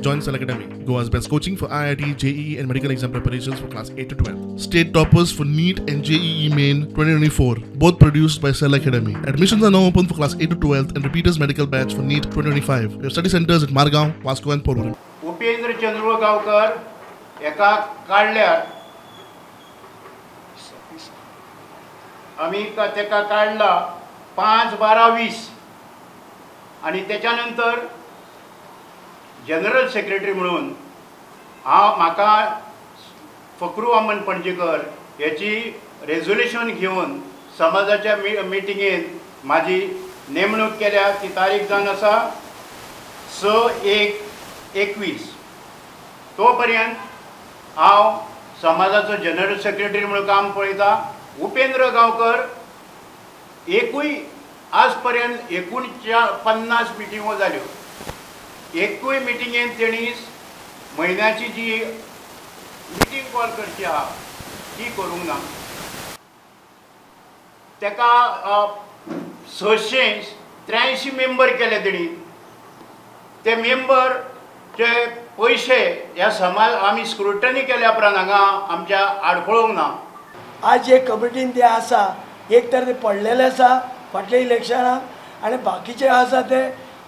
Join Cell Academy, Goa's best coaching for IIT, JEE and medical exam preparations for class 8 to 12. State toppers for NEET and JEE Main 2024, both produced by Cell Academy. Admissions are now open for class 8 to 12 and repeaters medical batch for NEET 2025. We have study centers at Margao, Vasco and Porvorim. Upendra Chandru Gaonkar एका काडल्यार आमी तेका काडला 5/12/20 आनी तेच्या नंतर general secretary म्हणून हांव म्हाका फकरू वामन पणजेकर हेची रेजोल्युशन घेवन समाजाच्या मिटिंगेन म्हाजी नेमणूक केल्या. ती तारीख जावन आसा 6/1/21. तो पर्यंत हांव समाजाचो जनरल सेक्रेटरी म्हणून काम पळयता. उपेंद्र गांवकर एकूय आज पर्यंत 49 मिटिंगो जाल्यो, एकूय मिटिंगेन तेणी म्हयन्याची जी मिटींग कॉल करची आहा ती करूंक ना. तेका 683 मेंबर केले तेणी. ते मेंबर चे पयशे ह्या समाज आमी स्क्रुटनी केल्या उपरांत हांगा आमच्या आडखळूंक ना. आज जे कमिटीन ते आसा एक तर ते पडलेले आसा फाटल्या इलेक्शनाक आनी बाकीचे आसा ते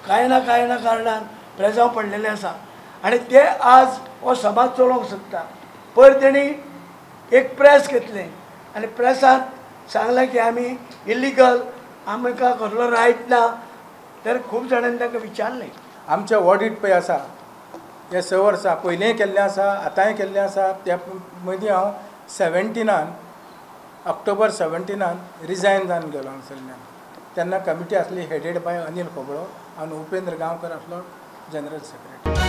कांय ना कांय ना कारणान प्रेजांव पडलेले आसा आनी ते आज हो समाज चलोवंक सोदता. पयर तेणी एक प्रेस घेतलें आनी प्रेसांत सांगलें की आमी इलिगल, आमकां कसलो रायट ना. तर खूब जाणांनी तांकां विचारलें. आमचें ऑडीट पळय आसा हे 6 वर्सां पयलींय केल्लें आसा, आतांय केल्लें आसा. त्या मदीं हांव 17 ऑक्टोबर 17 रिजायन जावन गेलो हांगासरल्यान. तेन्ना कमिटी आसली हेडेड बाय अनिल खोबळो आनी उपेंद्र गांवकर आसलो जनरल सेक्रेटरी.